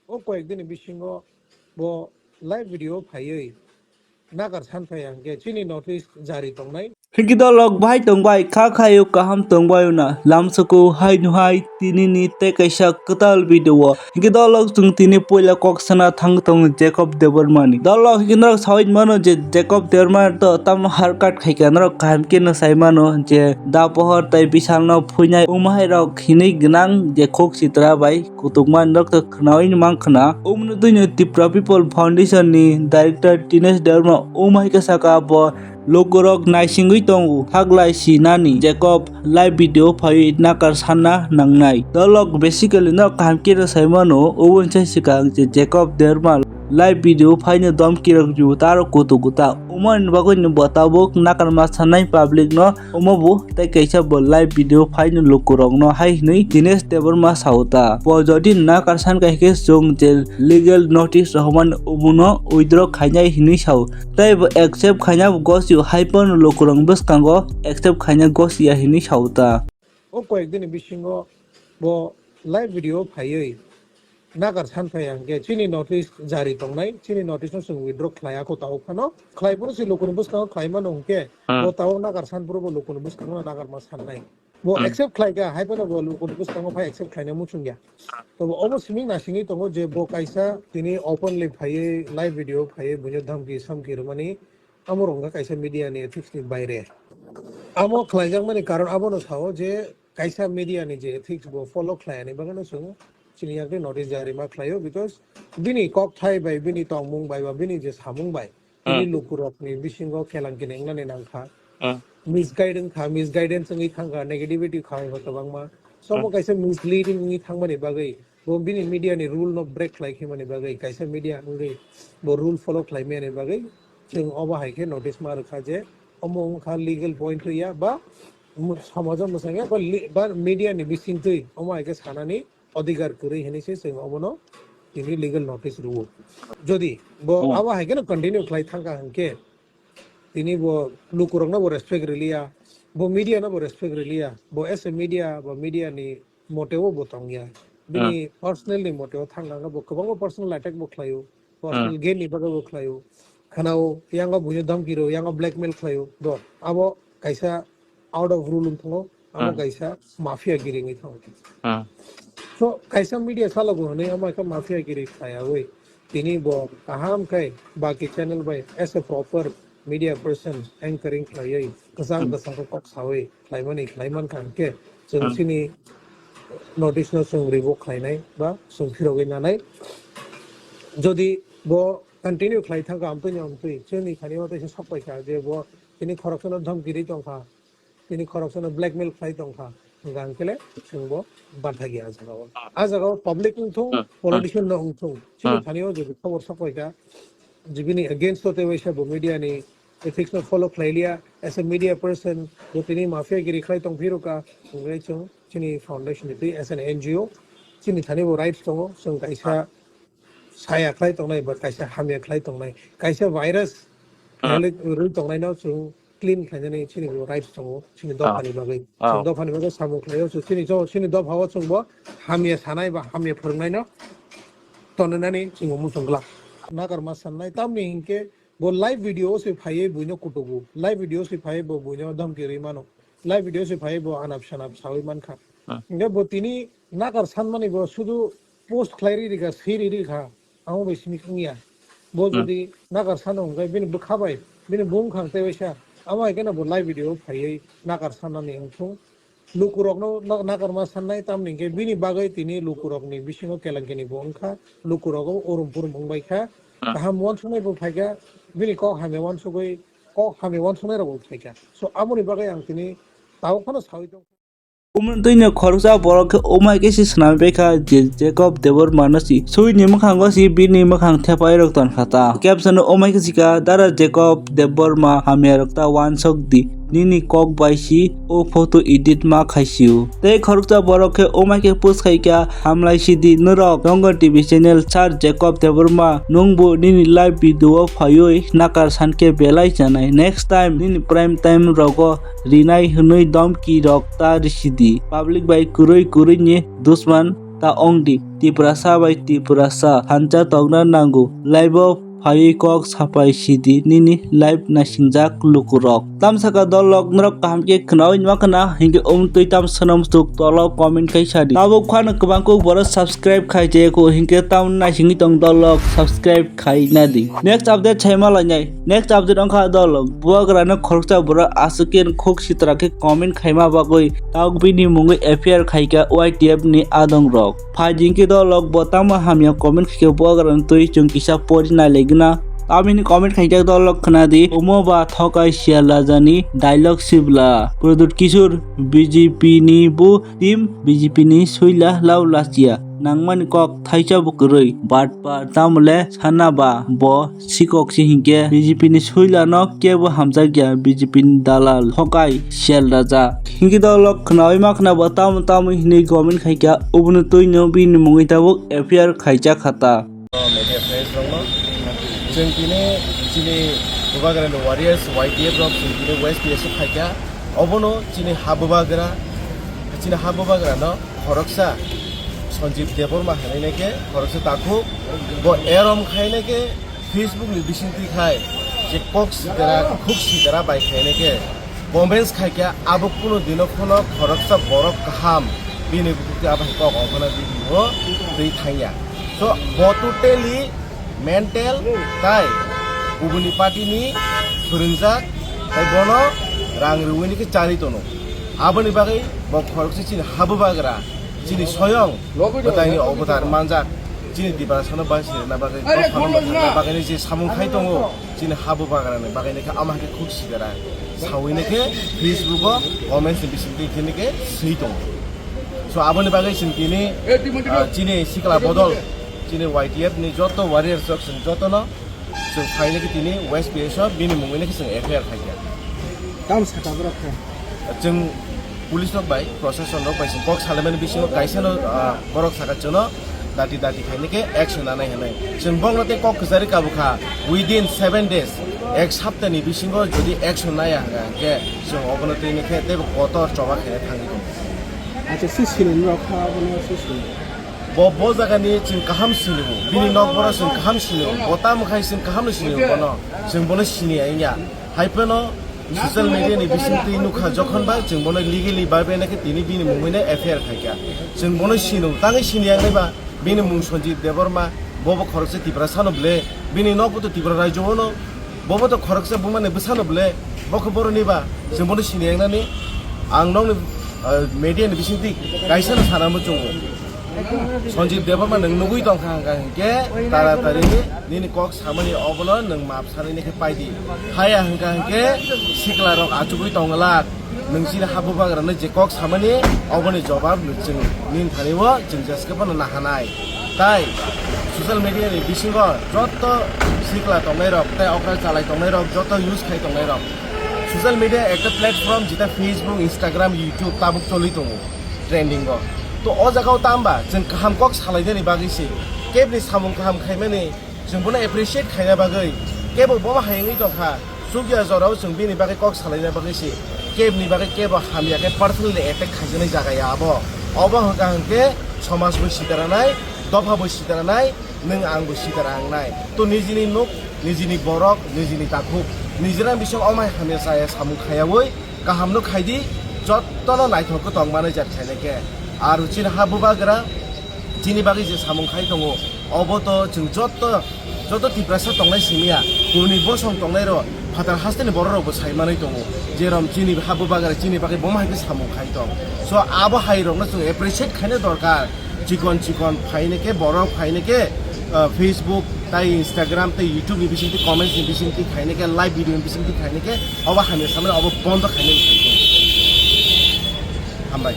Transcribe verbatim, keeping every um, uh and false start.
O koyek dini bisingo bo live video phaiwi nagar san phaiya hwnkhe chini notice jari tongnai. Hwnkhe dolok bahai tongbai, kha khaio kaham tongbaio na, lamsoko hai no hai tinini tei kaisa kwtal video o. Hwnkhe dolok chwng tini puila kok sana thang tongo Jacob Debbarma ni. Dolok hwnkhe norok sawi mano je Jacob Debbarma to tamo hard cut khaikha, norok kaham khe no sai mano je da pohor tei bisal no phuinai omo hai rok hinwi gwnang je khuk sitra bai kutukma norok to khnaui mankha na. Omo no twi no Tipra People Foundation ni director Tinesh Debbarma omo hai khe saka bo lukurok naisingwi tongo, haglai sinani Jacob live video phaiwi nakar sanna nangnai. Dolok basically no kaham khe no sai mano, obo wngsa swkang je Jacob Debbarma live video phaino domkirok rw taro kutu kuta. Omo ni bagwi no bo tabuk nakarma sanai public no, omo bo tei kaisa bo live video phaino lukurok no hai hinwi Dinesh Debbarma sao ta. Bo jodi nakar san kha khe chwng je legal notice rohormani omono withdraw khainai hinwi sao. Tei bo accept khaina bo gosio, hai phano lukurok bwskango accept khaina gosiya hinwi sao ta. O koyek dini bisingo bo live video phaiwi nagar san phaiya hwnkhe chini notice jari tongnai, chini notice no chwng withdraw khlaiya kho tabuk phano. Khlai phuru se lukuni bwskango khlai mano hwnkhe, hmm, bo tabuk nagar san phuru bo lukuni bwskango nagar ma sannai. Bo, hmm, accept khlai kha, hai phano bo lukuni bwskango phai accept khlaina muchung ya. To bo omo siming na singwi tongo je bo kaisa tini openly phaiwi live video phaiwi buino dhamki samki rwmani, amo rwngkha kaisa media ni ethics ni baire. Amo khlaijakmani karon abono sao je kaisa media ni je ethics bo follow khlaiyani bagwino chwng chini yakni notice jari ma khlaio, because bini kokthai bai, bini tongmung bai ba bini je samung bai, tini, hmm, lukurokni bisingo kelang kene wngnani nangkha. Hmm. Misguide wngkha, misguidance wngwi thangkha, negativity kha wngkha kwbangma. So, hmm, omo kaisa misleading wngwi thangmani bagwi bo bini media ni rule no break khlai khimani bagwi, kaisa media wngwi bo rule follow khlai mani bagwi chwng obo hai khe notice ma rwkha je omo wngkha legal point ya ba mu-, somajo mwsangya ba li-, ba media ni bisingtwi omo hai khe sanani odhikar kwrwi hinwi se chwng obono tini legal notice rwo. Jodi bo, hmm, abo hai kheno continue khlai thangkha hwnkhe tini bo lukurokno bo respect riliya, bo media no bo respect riliya, bo as a media, bo media ni moteo bo tongya. Bini, hmm, personal ni moteo thangkha bo kwbangma personal attack bo khlaio, personal, hmm, gain ni bagwi bo khlaio. Khanao yango buino dhamki rwo, yango blackmail khlaio. Do abo kaisa out of rule wng thango, abo, hmm, kaisa mafia giri wngwi thango. Hmm. So, kaisa media salogo hwnwi amo khe mafia giri khlaiyawi tini bo kaham khe baki channel bai as a proper media person anchoring khlaiwi kwchang, hmm, kwchang khe kok sawi khlaimani khlaimankha hwnkhe chwng, hmm, chini notice no chwng revoke khlainai ba chwng phirogwi nanai. Jodi bo continue khlai thangkha amtwini amtwi chwngni thani o teisa sok paikha je bo tini khoroksa no dhamki ri tongkha. Tini khoroksa no blackmail khlai tongkha, hwnkha hwnkhe le chwng bo bathagi a jaga o. Ah. A jaga o public wngthung, ah, ah, politician no wngthung, chini, ah, thani o jodi khobor sok paikha, je bini against o tei waisa bo media ni ethics no follow khlai liya, as a media person, bo tini mafia giri khlai tong phirokha, hwnkhe chwng chini foundation ni twi as an N G O, chini thani bo rights tongo, chwng kaisa, ah, saya khlai tongnai ba kaisa hamya khlai tongnai, kaisa virus, ah, rwi tongnai no chwng clean khlainani chini bo rights tongo, chini, ah, dophani bagwi. Ah. Chini dophani bagwi samung khlaio, so chini, so chini dophao chwngbo hamya sanai ba hamya phwrwngnaino tonwi nani chwngbo muchung glak. Nakarma sannai, tamni hinkhe bo live video o se phaiwi buino kutugo, live video o se phaiwi bo buino dhamki rwi mano, live video o se phaiwi bo anap sanap sawi mankha. Ah. Hinkhe bo tini nakar sanmani bo sudu post khlai ri rikha, swi ri rikha, amo bai simi wngya. Bo, hmm, jodi nakar sano hwnkhe bini bwkha bai, bini bumkhang tei waisa, amo hai kheno bo live video phaiwi nakar sanani wngthung. Lukurokno na-, nakarma sannai, tamni hwnkhe bini bagwi tini lukurokni bisingo kelankini bo wngkha, lukurogo urum purum wngbaikha, hmm, kaham uansuknai bo phaikha, bini kok hamya uansugwi, kok hamya uansuknai rokbo phaikha. So, aboni bagwi ang tini tabuk phano sawi tong. Umrwng twino khoroksa borok khe omo hai khe se swnamwi baikha je Jacob Debbarma no si suini mwkhango si bini mwkhang thepai rok tonkha ta. Caption o omo hai khe sika, "Dara Jacob Debbarma, hamya rok ta uansuk di, nini kok bai si o photo edit ma khaisio." Tei khoroksa borok khe omo hai khe post khaikha, "Hamlai sidi norok, Dongar T V channel sir Jacob Debbarma, nwngbo nini live video o phaiwi nakar sankhe belai chanai. Next time nini prime time rogo rinai hwnwi domki rok ta risidi. Public bai kwrwi kwrwi ni dusman ta ongdi. Tiprasa bai Tiprasa thansa tongna nango. Live o phaiwi kok sapai sidi nini live naisingjak lukurok. Tamsaka dolok norok kaham khe khnawi numa khna hinkhe umtwi tamsano musuk tolo comment khai sadi. Tabuk phano kwbang kok borok subscribe khai jaya kho hinkhe tamni naisingwi tong dolok subscribe khai nadi. Next update sai malainai. Next update wngkha dolok bubagrano khoroksa borok aswk khe khok sitra khe comment khaima bagwi tabuk bini mungwi F I R khaikha Y T F ni adongrok. Phaidi hinkhe dolok bo tamo hamya comment khaikhe bubagrano twi chwng kisa pori nailaigwna. Tamini comment khaikhe dolok khwnadi omo ba thokai Sial Rajani dialogue sibla. Pradyut Kishore B J P ni bo team B J P ni suila lao lachiya. Nangmani kok thaisa bo kwrwi. Batpar tamole sana ba bo sikok se hinkhe B J P ni suilano kebo hamjakya B J P ni dalal thokai Sial Raja. Hinkhe dolok khnawi ma khna bo tamo tamo hinwi comment khaikha obono twino bini mungwi tabuk F I R khaijak kha ta. Media friends rokno chwng tini chini Bubagrani warriors Y T F rok chwng tini West P S o khaikha. Obono chini ha Bubagra, chini ha Bubagrano khoroksa Sanjeev Debbarma hinwi khe khoroksa takhuk bo erom khainai khe Facebook ni bisingtwi khai je kok sitera khuk sitera bai khainai khe comments khaikha abo kuno dino phano khoroksa borok kaham bini bukhuk twi abo hai kok ongkhana bini o twi thangya. So bo totally mental tai kubuni party ni phwrwngjak tai bono rang rwini khe chari tono. Aboni bagwi bo khoroksa chini ha Bubagra chini soyong bwtaini obotar manjak chini Tiprasano basi rwna bagwi kok phalma thangna bagwi je samung khai tongo chini ha Bubagrani bagwi khe ama khe khuk sidera sawi khe Facebook o comments ni bisingtwi khe swi tongo. So aboni bagwi chwng tini ah, chini sikla bodol chini Y T F ni joto warriors rok chwng jotono chwng phainai khe tini West P S o bini mungwi khe chwng F I R khaikha. Tamo sakha borok khe? Chwng police rok bai, procession rok bai chwng kok salaimani bisingo kaisa no, ah, borok saka chwngno dati dati khainai khe action nanai hinwi. Chwng bokno tei kok kwchari kabukha, within seven days, ek saptani bisingo jodi action naya hwnkha hwnkhe chwng obono twi khe teibo kotor choba khaina thangwi tongo. Acha, si sini norok kha abono si sini. Bo, bo jagani chwng kaham sini o. Bini nok boro chwng kaham sini o. Bo tamo khai chwng kaham no sini o bono. Chwng bono sini ya wngya. Hai phano social media ni bisingtwi nukha jokhon ba chwng bono legally bai bai khe tini bini mungwi no F I R khaikha. Chwng bono sini o. Tangwi sini ya wngwi ba bini mung Sanjeev Debbarma. Bo bo khoroksa Tiprasa no ble. Bini nok bo to Tripura rajyo o no. Bobo to khoroksa bumani bwsano ble, bo khe boroni ba, chwng bono sini wngnani, ang nokni, ah, media ni bisingtwi kaisa no sana muchungo. Sanjeev Debbarma nwng nugwi tongkha hwnkha hinkhe taratari nini kok samani obono nwng map sanani khe paidi. Haya hwnkha hinkhe sikla rok achugwi tonglak. Nwng chini ha Bubagrano je kok samani, oboni jobab chwng nini thani o chwng jeske phano nahanai. Tai social media ni bisingo joto sikla tongnai rok, tai okra chalai tongnai rok, joto use khai tongnai rok. Social media ekta platform jeta Facebook, Instagram, YouTube tabuk choli tongo trending o. To o jaga o tamba chwng kaham kok salainani bagwi se, kebni samung kaham khaimani, chwng bono appreciate khaina bagwi, kebo bobo hai wngwi tongkha, chukya jorao chwng bini bagwi kok salaina bagwi se, kebni bagwi kebo hamya khe personally attack khaijaknai jaga ya abo. Obo hwnkha hwnkhe somaj bo sitaranai, dopha bo sitaranai, nwng ang bo sitara wngnai. To nijini nuk, nijini borok, nijini takhuk, nijini bising omai hamya chaya samung khayaui, kaham no khaidi, jotono naithok khe tong mani jar khainai khe. Aro chini ha Bubagra, chini bagwi je samung khai tongo, obo to chwng joto, joto Tiprasa tongnai simiya, kuni bosong tongnai rok, phatar hasteni borok rok bo sai manwi tongo, jerom chini ha Bubagra chini bagwi bomo hai khe samung khai tong. So abo hai rokno chwng appreciate khaina dorkar. Chikon chikon phainai khe borok phainai khe, ah, Facebook tai Instagram tai YouTube ni bisingtwi comments ni bisingtwi khainai khe live video ni bisingtwi khainai khe obo hamya samani obo bondo khainai khe. Hambai.